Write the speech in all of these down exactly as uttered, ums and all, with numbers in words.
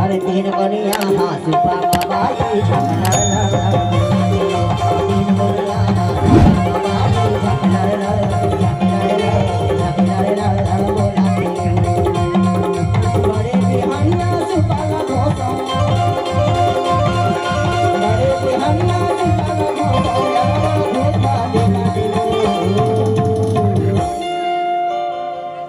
अरे तीन कोनिया हाँ सुपा बाबा जी झगड़ा लगा। तीन कोनिया हाँ सुपा बाबा जी झगड़ा लगा, झगड़ा लगा, झगड़ा लगा, बोला। बड़े बिहानिया सुपा लगा।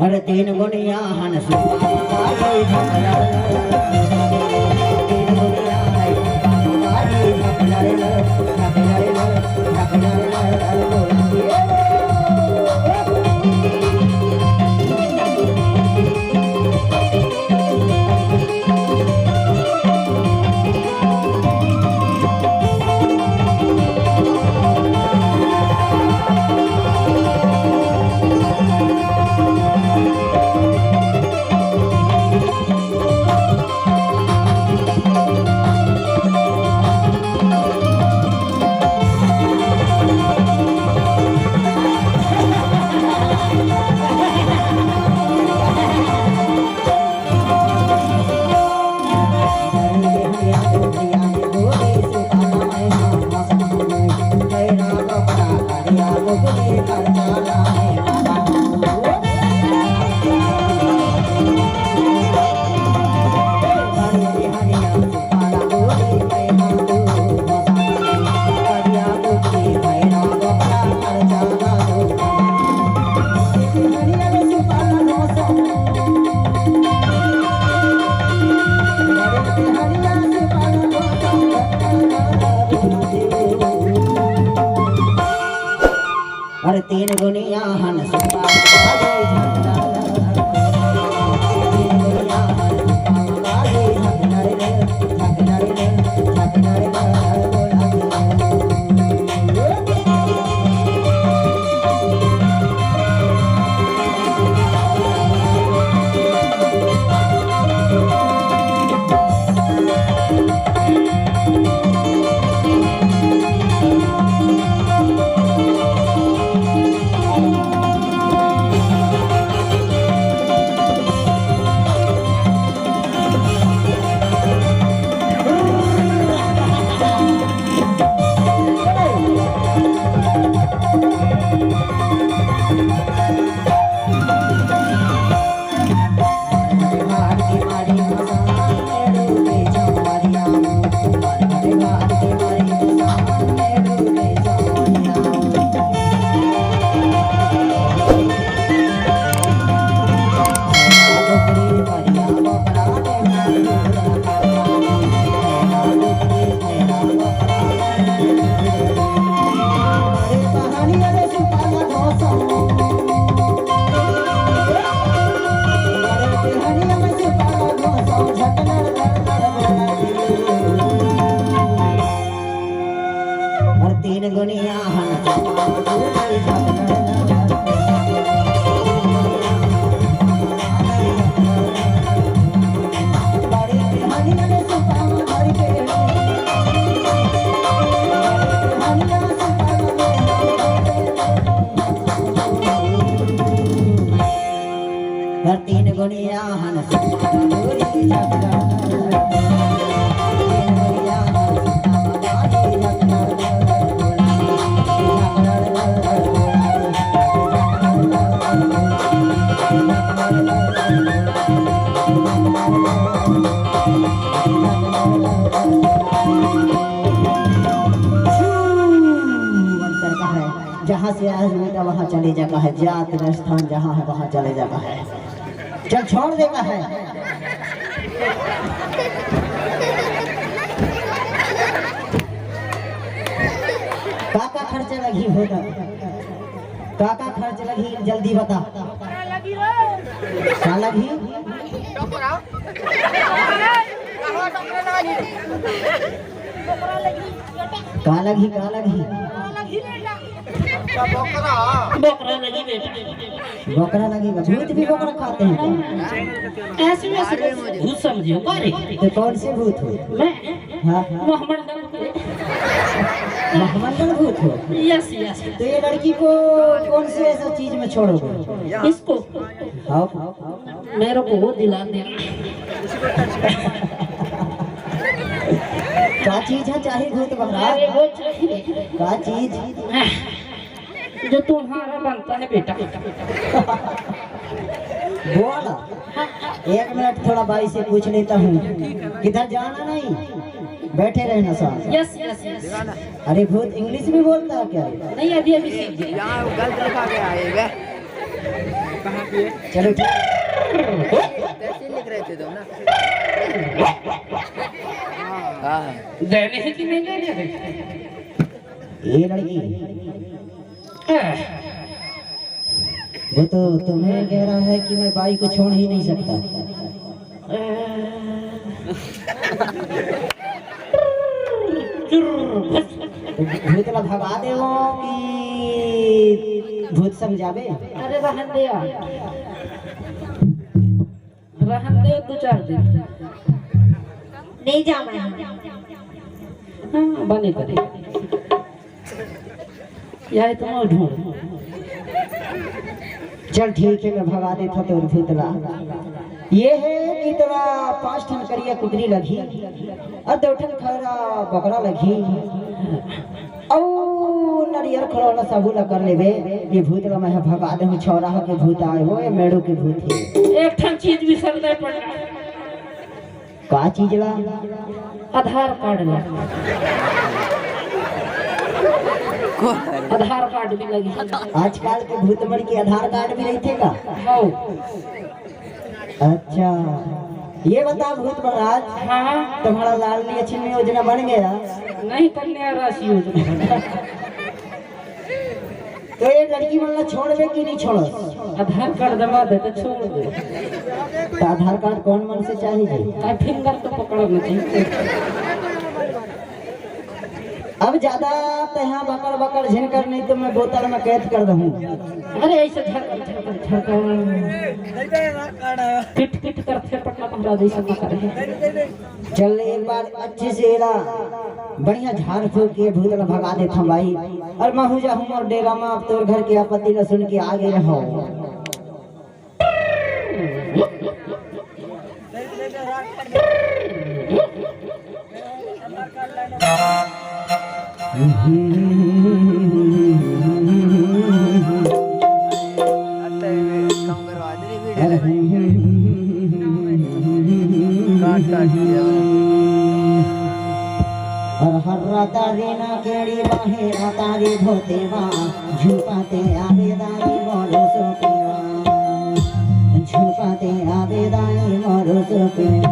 अरे तीन गुनिया हन सुपा बाबा जी झगड़ा। तीन गुनिया हन सुपा बाबा जी झगड़ा। अरे तीन गुनिया हन सुपा बाबा जी झगड़ा। तीन गुनिया हन सुपा बाबा जी झगड़ा रे, झगड़ा रे, झगड़ा रे, बोला। अरे तीन गुनिया हन हर तीन गुनिया हन जहाँ से आए बेटा वहाँ चले जाता है, जात स्थान जहाँ है वहाँ चले जाता है। चल छोड़ देता है। का का खर्च लगही होगा? का का खर्च लगही, जल्दी बता। का लगही? का लगही, का लगही? बोकरा लगी बेटा। बोकरा लगी बा। भूत भी बोकरा खाते हैं क्या? ऐसे वैसे भूत समझियो का रे? तो कौन से भूत हो? मैं हाँ, हाँ। मोहम्मद। महमंडल भूत हो? Yes, yes. तो ये लड़की को कौन से ऐसा चीज में छोड़ोगे? इसको? हाँ। मेरे को वो दिला दे। का चीज है चाही भूत महाराज? अरे वो चाहिए। का चीज? जो तुम्हारा बनता है बेटा। बोल। एक मिनट, थोड़ा बाई से पूछ लेता हूँ, किधर जाना नहीं, बैठे रहना साथ। Yes, yes, yes. अरे भूत इंग्लिश में बोलता है क्या? नहीं, अभी अभी सीख गया। यहाँ गलत लिखा गया है ये। चलो ठीक। तहसील लिख रहे थे तुम ना। हाँ। देने है कि नहीं देने है? ये लड़की। वो तो तुम्हें कह रहा है कि मैं बाई को छोड़ ही नहीं सकता। तो भूत ला भगा दे वो कि भूत समझावे? अरे रहन दे यार। रहन दे दो चार दिन। नहीं जाना है। हाँ, बने करे। यह तो मैं ढूंढ। चल ठीक है, मैं भगा देता तोर भूतला। ये है कि तोला पांच ठन करिया कुकरी लगही और दो ठन खैरा बकरा लगही। अउ नरियर खड़ौना सबू ला कर लेबे। ये भूत ला मैं ह भगा देहूं, छौरा ह के भूत आए हो, ये मेड़ू के भूत हे। एक ठन चीज बिसर दे पड़ना। का चीज ला? आधार कार्ड ला। आधार कार्ड भी लगी। आजकल के भूत मन के आधार कार्ड भी रहिथे का? हौ। अच्छा, ये बता भूत महाराज, हाँ। तुम्हारा लाडली लक्ष्मी योजना बन गया? नहीं, कन्या राशि योजना। तो ये लड़की मन ला छोड़बे कि नहीं छोड़स? आधार कार्ड जमा दे तो छोड़ दे। तो आधार कार्ड कौन मन से चाहिए जी? आ फिंगर तो पकड़ना चाहिए। अब ज्यादा तैहा बकर बकर झिन कर, नहीं तो मैं बोतल में कैद कर दूं। अरे ऐसे झर झर झर कर पिट पिट कर थे पटना पहरा दे, ऐसा ना करे। चल एक बार अच्छे से एला बढ़िया झाड़ फूक के भूत ला भगा देथंव भाई। और महू जाहूं मोर डेरा मा, अब तोर घर के आपत्ति ला सुन के आ गे हो। काट काट दिया। हर हर तारी ना केड़ी बाहे तारी भोतेवा, झुपाते आवे दाई मोरो सोतेवा, झुपाते आवे दाई मोरो सोतेवा।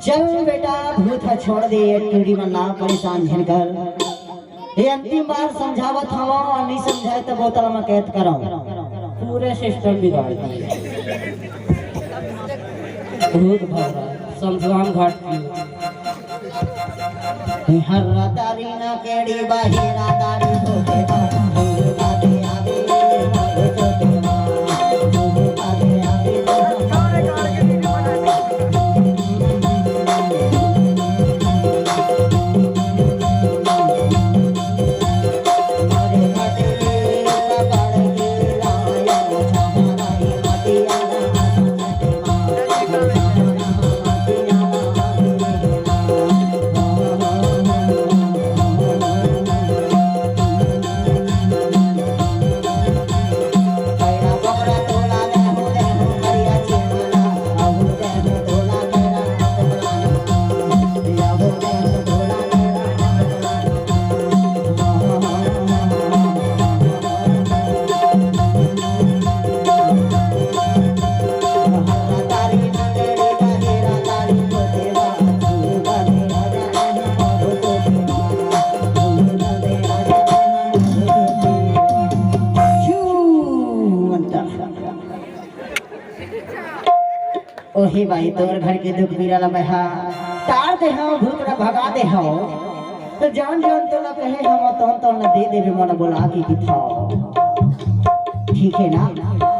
चल बेटा, भूत ह छोड़ दे, टूरी मन ला परेशान झन कर। ये अंतिम बार समझावत हवं, अउ नहीं समझाए त बोतल म कैद करव। पूरे सिस्टम बिगाड़ दिए। भूत भगा, शमशान घाट की। हर तारी ना केड़ी बाहे तारी भोतेवा, भूत आवे आवे, भूत आवे आवे। ओही बाई, तोर घर के दुख पीरा ला मैं हा टार दे हव, भूत ला भगा दे हव। तो जौन जौन तोला कहे हव, तौन तौन ला दे देबे, मोला बोला के किथव। ठीक है ना?